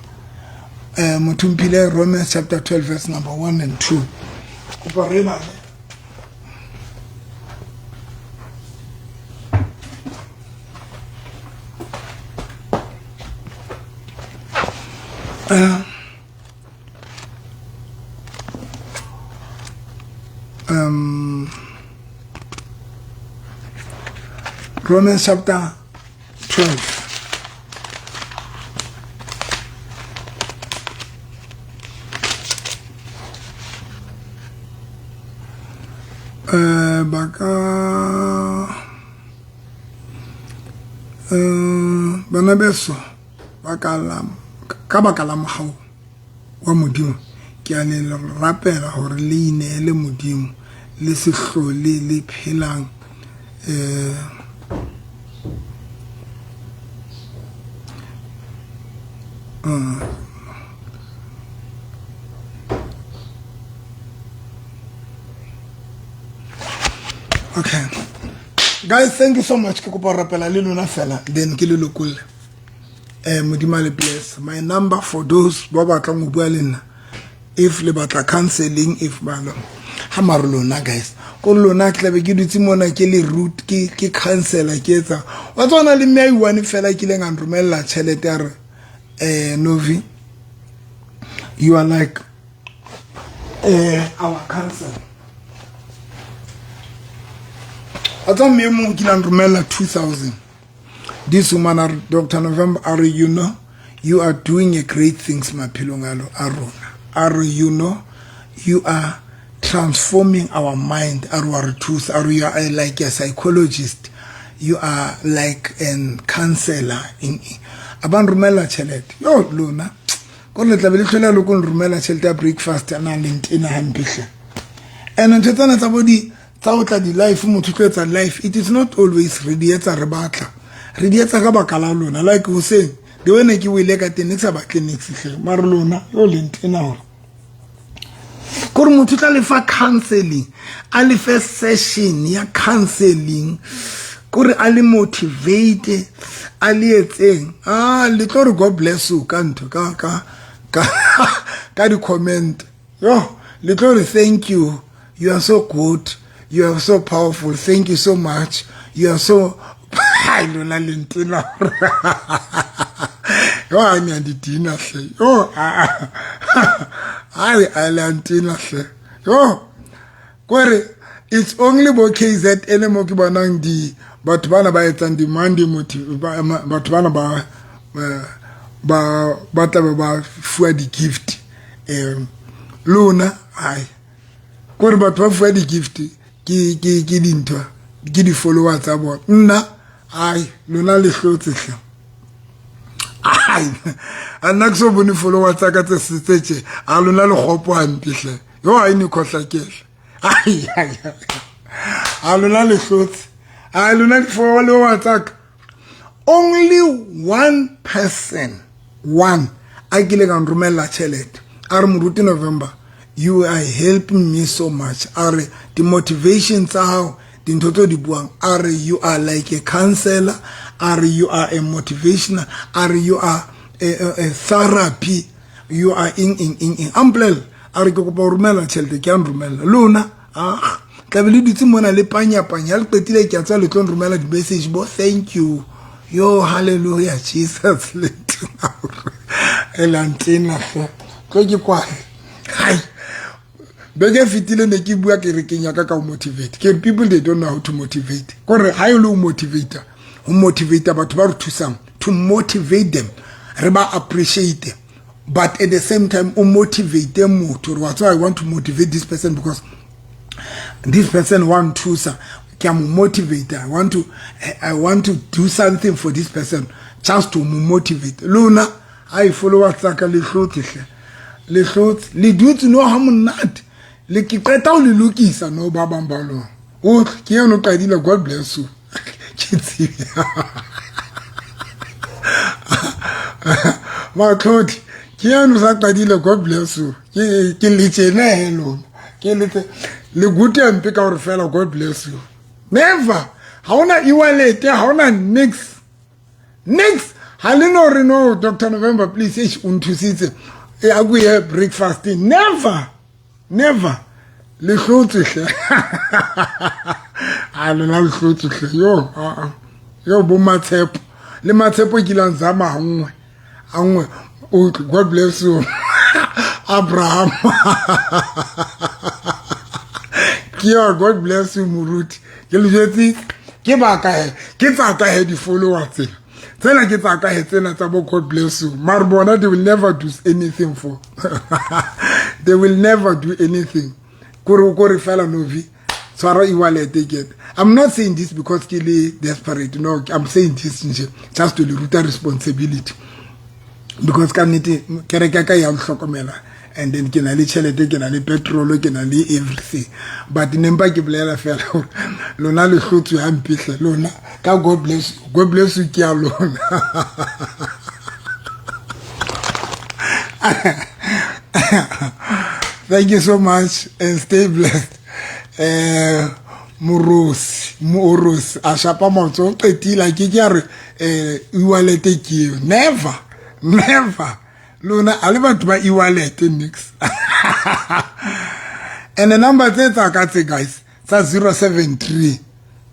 Motho mphile Romans chapter 12 verse number 1 and 2, kopa re bale. Romans chapter 12. Baka bana beso, ka baka la mohau wa Modimo ke a le rapela hore le ineele Modimo, le se hlole le phelang okay guys, thank you so much. Ke kopa rapela le lona fela, then ke le lokolle. Modimo le bless. My number for those ba batlang ho bua le nna, if le batla counseling, if ba lo ha mare lona guys, ko lona ke tlabe ke dutse mona ke le root, ke counselor, ke etsa wa tsona le mme a one fela ke ileng a nromella tjhelete, a re Novi, you are like our counselor. Wa tswa mme mong ke ile a nromella 2000. This woman are Dr. November, are you know you are doing a great things maphelong a rona. Are you know you are transforming our mind. Are wa re thusa. Are you are like a psychologist, you are like an counselor in a ba nromella tjhelete. Yo lona ko le tlabe le tlhola le ko nromella tjhelete ya breakfast a nang le ntena hampe hle. And ntho tsena tsa bo di tsa ho tla di-life, motho tlo etsa life, it is not always re di etsa re batla, re di etsa ka baka la lona. Like hoseng the way ne ke wele ka teng, ne ke sa batle niks hle, mare lona yo le ntena hore kore motho tla lefa counseling, a lefe session ya counseling, kore a le motivate, a le etseng a le tlo re God bless you ka ntho ka di-comment. Yo le tlo re thank you, you are so good, you are so powerful, thank you so much, you are so. Hayi lona le ntena yo, hayi niyandidina hle. Yo hayi ayilantina hle. Yo kore it's only bo KZN mo ke bonang di batho bana ba etsang di Monday motive, batho bana ba tlabe ba fuwa di-gift. Lona hai kore batho ba fuwa di-gift ke dintho ke di-follower tsa bona. Nna ai lona le hlotse hle. Ai a nna ke so bone follower tsa ka tse tse tje, a lona le kgopo hampe hle. Yo ai ni khohlakele. Ai a lona le hlotse, ai lona di-follower tsa ka. Only one person, one a kile ka nromella tjhelete, a re moruti November, you are helping me so much. A re di-motivation tsa hao, dintho tse di buang, a re you are like a counselor, a re you are a motivational, a re you are a therapy, you are eng eng eng eng. A mpolella, a re ke kopa ho romela tjhelete, ke a nromella. Lona ah tlabe le dutse mona le panyapanya, le qetile ke a tswa, le tlo nromela di-message bo thank you, yo hallelujah Jesus. Le tena e la ntena hle, tlo ke kwale. Hai beke e fetile ne ke bua ke re ke nyaka ka ho motivate, ke people they don't know how to motivate. Kore ha e le ho motivate, ho motivate batho ba re thusang, to motivate them re ba appreciate, but at the same time o motivate motho re wa tswa, I want to motivate this person because this person want thusa, ke a mo motivate, I want to do something for this person just to mo motivate. Lona ai followers tsa ka le hlotse hle, le hlotse, le dutse no ha monate, le ke qeta ho le lokisa no ba bang ba lona. O ke eno qadile, God bless you. Ke tsebe matlhodi ke eno sa qadile, God bless you. Ke le tjena he lona, ke le le good mpe ka hore fela God bless you. Never. Ha ona e-wallet, ha ona nix nix. Ha le no re no Dr November please, eish o nthusitse, e a go ye breakfast. Never, never. Le hlotse hle, a lona le hlotse hle. Yo yo bo Matshepo le Matshepo ke lang zama nngwe a nngwe. God bless you Abraham, ke yo. God bless you moruti. Ke le jwetse ke baka he, ke tsa ka he di-follower tsena, tsena ke tsa ka he, tsena tsa bo God bless you. Mare bona they will never do anything for, they will never do anything. Kore fela novi tshwara e-wallet ke. I'm not saying this because ke le desperate, no. I'm saying this nje just to le ruta responsibility, because ka nnete kereke ka ya hlokomela, and then ke na le tšhelete, ke na le petrol, ke na le everything, but ne mpa ke bolela fela gore lona le hlotswe hampehle lona ka God bless you. God bless you ke ya lona. Thank you so much and stay blessed. Morosi morosi a shapa maotso o qetile, ke ke a re e-wallet ke eo. Never, never. Lona a le batho ba e-wallet nix. And the number tse tsa ka tse guys tsa 073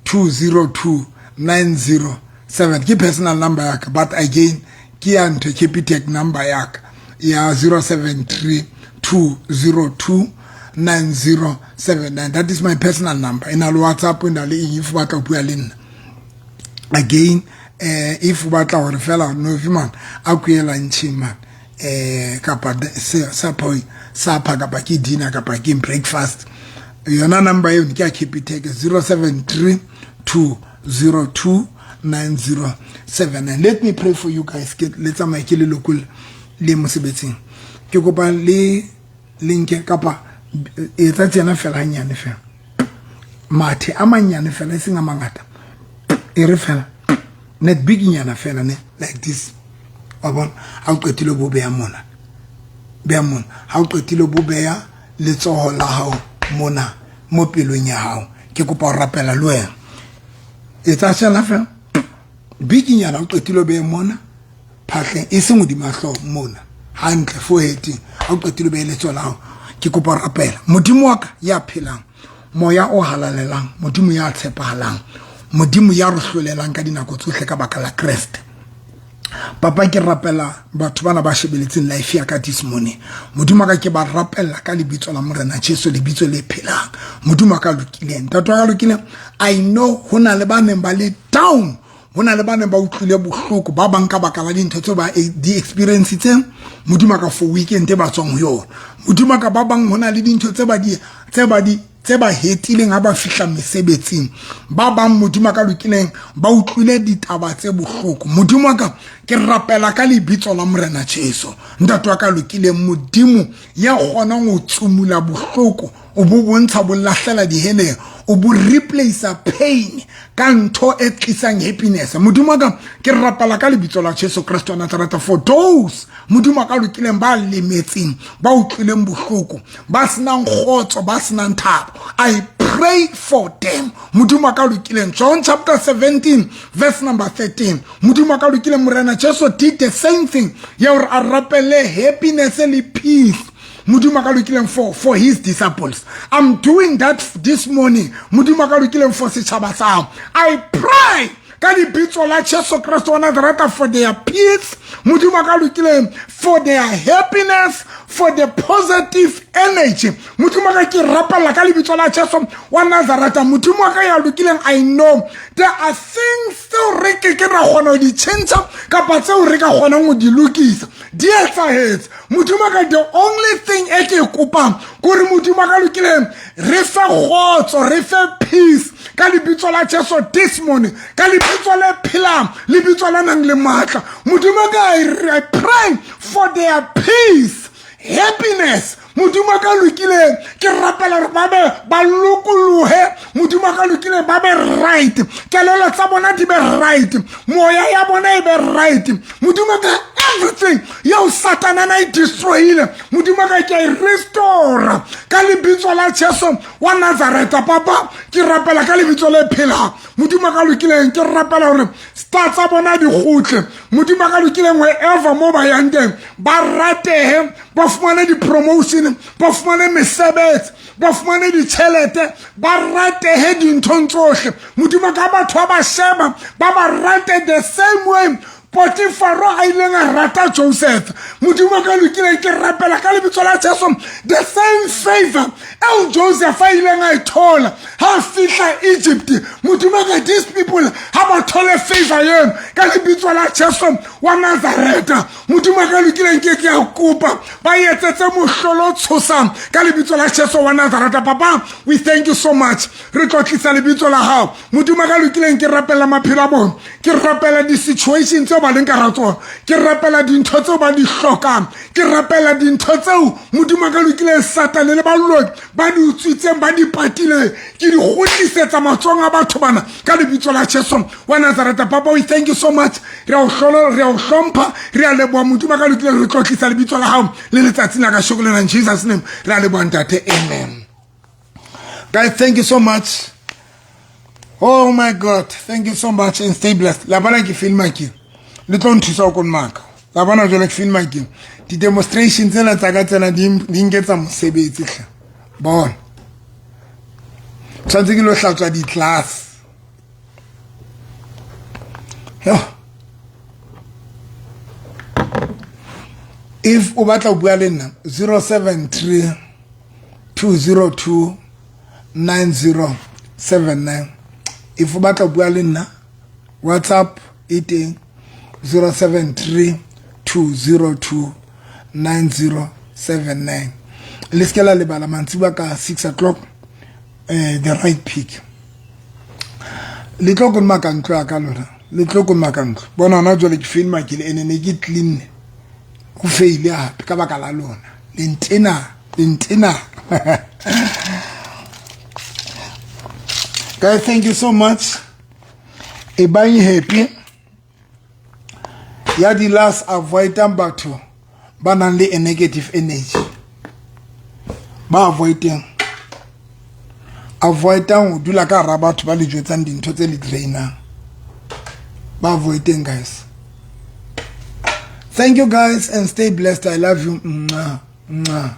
202 907 ke personal number ya ka, but again ke ya ntho Capitec number ya ka ya 073 202 9079. That is my personal number. E na le WhatsApp, e na le eng, if o batla ho bua le nna again. If o batla hore fela novi man a ko ye lunching man, kapa supper, kapa ke dinner, kapa ke breakfast, yona number eo ke ya Capitec 073 202 9079. Let me pray for you guys. Ke le tsamaye ke le lokolle le mosebetsing. Ke kopa le le nke kapa etsa tjena fela hanyane fela, mathe a manyane fela, e seng a mangata, e re fela net bikinyana fela ne, like this, wa bona. Ha o qetile bo beya mona, beya mona. Ha o qetile bo beya letsoho la hao mona mo pelong ya hao, ke kopa ho rapela le wena. Etsa tjena fela bikinyana, o qetile o behe mona phahleng, e seng hodima hlooho, mona hantle foreheading. Ha o qetile o behe letsoho la hao, ke kopa ho rapela. Modimo wa ka ya phelang, moya o halalelang, Modimo ya tshepahalang, Modimo ya re hlolelang ka dinako tsohle ka baka la Kreste. Papa, ke rapela batho bana ba shebeletseng life ya ka this morning. Modimo ka ke ba rapella ka lebitso la Morena Jesu, lebitso le phelang. Modimo ka lokileng, ntate wa ka lokileng, I know ho na le ba neng ba le down, ho na le ba neng ba utlwile bohloko, ba bang ka baka la dintho tseo ba di experience tseng, Modimo ka, for weekend ba tswang ho yona. Modimo ka, ba bang ho na le dintho tse ba hetileng ha ba fihla mesebetsing. Ba bang, Modimo ka lokileng, ba utlwile ditaba tse bohloko. Modimo ka, ke rapela ka lebitso la Morena Jesu, ntate wa ka lokileng, Modimo ya kgonang ho tsumula bohloko, o bo bontsha, bo lahlela diheleng, o bo replace pain ka ntho e tlisang happiness. Modimo ka, ke rapela ka lebitso la Jesu Kristo wa Nazareth for those, Modimo ka lokileng, ba lemetseng, ba utlwileng bohloko, ba senang kgotso, ba senang thabo. I pray for them, Modimo ka lokileng. John chapter 17 verse number 13, Modimo ka lokileng, Morena Jesu did the same thing ya hore a rapele happiness le peace, Modimo ka lokileng, for his disciples. I'm doing that this morning, Modimo ka lokileng, for setšhaba sa. I pray ka lebitso la Jesu Kristo wa Nazareta for their peace, Modimo ka lokileng, for their happiness, for the positive energy. Modimo ka, ke rapella ka lebitso la Jesu wa Nazareta, Modimo ka ya lokileng. I know there are things tseo re ke ke ra kgona ho di tjhentjha kapa tseo re ka kgonang ho di lokisa, di etsahetse. Modimo ka, the only thing e ke e kopang kore, Modimo ka lokileng, re fe kgotso, re fe peace ka lebitso la Jesu this morning, ka lebitso le phelang, lebitso le nang le matla. Modimo ka, I pray for their peace, happiness. Modimo ka lokileng, ke rapela gore ba be ba lokolohe. Modimo ka lokileng, ba be right, kelelo tsa bona di be right, moya ya bona e be right. Modimo ka everything yeo Satana na e destroyile, Modimo ka ke a e restora ka lebitso la Jesu wa Nazareta. Papa, ke rapela ka lebitso le phelang. Modimo ka lokileng, ke rapela gore star tsa bona di gotle. Modimo ka lokileng, wherever mo ba yang teng, ba ratehe, ba fumane di-promotion, ba fumane mesebetsi, ba fumane ditšhelete, ba ratehe dinthong tsohle. Modimo ka batho ba ba sheba, ba ba rate the same way Potifaro a ileng a rata Joseph. Modimo ka lokileng, ke rapela ka lebitso la Jesu, the same favor eo Joseph a ileng a e thola ha a fihla Egypt, Modimo ka these people ha ba thole favor eno ka lebitso la Jesu wa Nazareta. Modimo ka lokileng, ke ke a kopa ba etsetse mohlolo o tshosang ka lebitso la Jesu wa Nazareta. Papa, we thank you so much, re tlotlisa lebitso la gago. Modimo ka lokileng, ke rapela maphelo a bone, ke rapela di-situation tseo ba leng ka ra tsona, ke rapela dintho tseo ba di hlokang, ke rapela dintho tseo, Modimo ka lokileng, Satane le baloi ba di utswitseng, ba di patileng, ke di kgutlisetsa matsong a batho bana ka lebitso la Jesu wa Nazareta. Papa, we thank you so much, re a o hlolo, re a o hlompha, re a leboha. Modimo ka lokileng, re tlotlisa lebitso la gago le letsatsing la ka shoko lena, in Jesus name re a leboha, ntate, amen. Guys, thank you so much. Oh my God, thank you so much and stay blessed. La bona ke filma ke le tlo nthusa go konmaka. La bona jwale ke filma ke di-demonstration tsena tsa ka tsena di nketsa mosebetsi hle. Bona, tshwanetse ke lo hlatswa di-class. Yo, if o batla ho bua le nna, 073 202 9079. If o batla ho bua le nna, WhatsApp e teng, 073 202 9079. Le se ke la lebala mantsibuya ka 6 o'clock, the right pick. Le tlo kolomaka ntlo ya ka lona, le tlo kolomaka ntlo. Bona hona jwale ke filmakile ene ne ke cleanne, go feile gape ka baka la lona. Le ntena, le ntena. Guys, thank you so much. E bang happy ya di last, avoidang batho ba nang le a negative energy, ba avoideng, avoidang ho dula ka hara batho ba le jwetsang dintho tse le drainang, ba avoideng. Guys, thank you guys and stay blessed. I love you. Mwah, mwah.